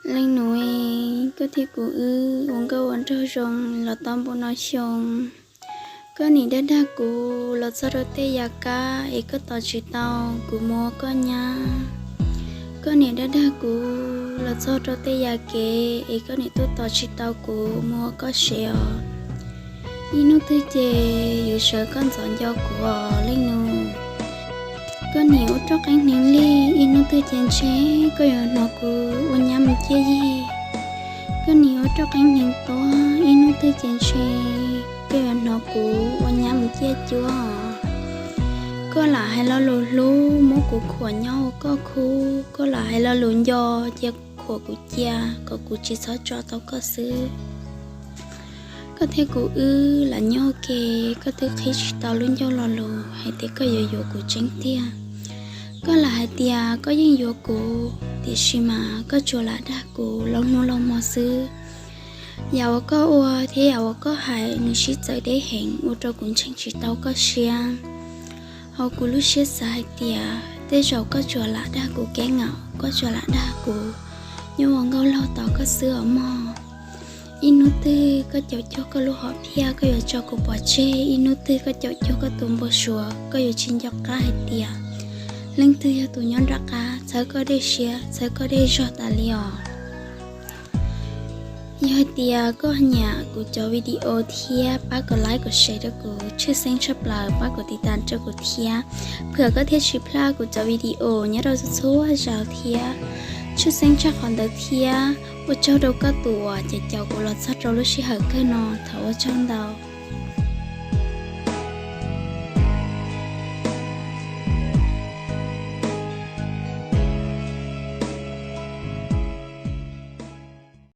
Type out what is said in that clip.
Leej nus, koj thiab kuv wb ua nkauj ua nraug zoo los tau npaum no xyoo. Koj nim dag dag kuv los txog rau tej yam kab es koj tos tsis tau kuv mus ua koj nyab. Koj nim dag dag kuv los txog rau tej yam kev es koj nim tuaj tos tsis tau kuv mus ua koj sev os. Ib hnub twg ces yuav sawv koj ntxov nco kuv os leej nus. Koj nim ua roj qeeb hneev li, ib hnub twg ces ntshe koj yuav hnov kuv ua nyab mus ciaj yig. Koj nim ua roj qeeb hneev tuab, ib hnub twg ces ntshe koj yuav hnov kuv ua nyab mus ciaj cuab. Koj lam hais lo lus hlub muab kuv khuam nyob ua koj khub, koj lam hais lo lus nco cia khuam kuv cia kom kuv tsis txhob tso tau koj xwb. Koj thiab kuv wb lam nyob ua ke, koj twb qhib tsis tau lub ncauj lo lus hais tias koj yuav yuav kuv tseeb tiag. Koj lam hais tias koj yeej yuav kuv, tiam sis mas koj tsuas lam dag kuv laug hnub laug hmo xwb. Yam uas koj ua thiab yam uas koj hais nws sib txawv deb heev ua rau kuv ntseeg tsis tau koj siab. Hauv kuv lub siab xav hais tias tej zaum koj tsuas lam dag kuv keeb nawb, koj tsuas lam dag kuv nyob ua nkauj laug tos koj xwb os mog. Ib hnub twg koj caum cuag koj lub hom phiaj koj yuav tso kuv pov tseg, ib hnub twg koj caum cuag koj tus npau suav koj yuav tsis nco qab hais tias leej twg yog tus nyob nram qab txhawb koj dej siab txhawb koj dej zog tas li os. Yog hais tias koj nyiam kuv cov video thiab pab kom like kom share rau kuv, tshwj xeeb tshaj plaws pab kom tiv tas rau kuv thiab. Pham koj thiaj tsis plaj kuv cov video nyob rau txhua zaus thiab. Tshwj xeeb tshaj qhov ntawd thiab ua tsaug rau koj tus uas caum kuv los txog rau lub sij hawm kawg no, thov ua tsaug ntau.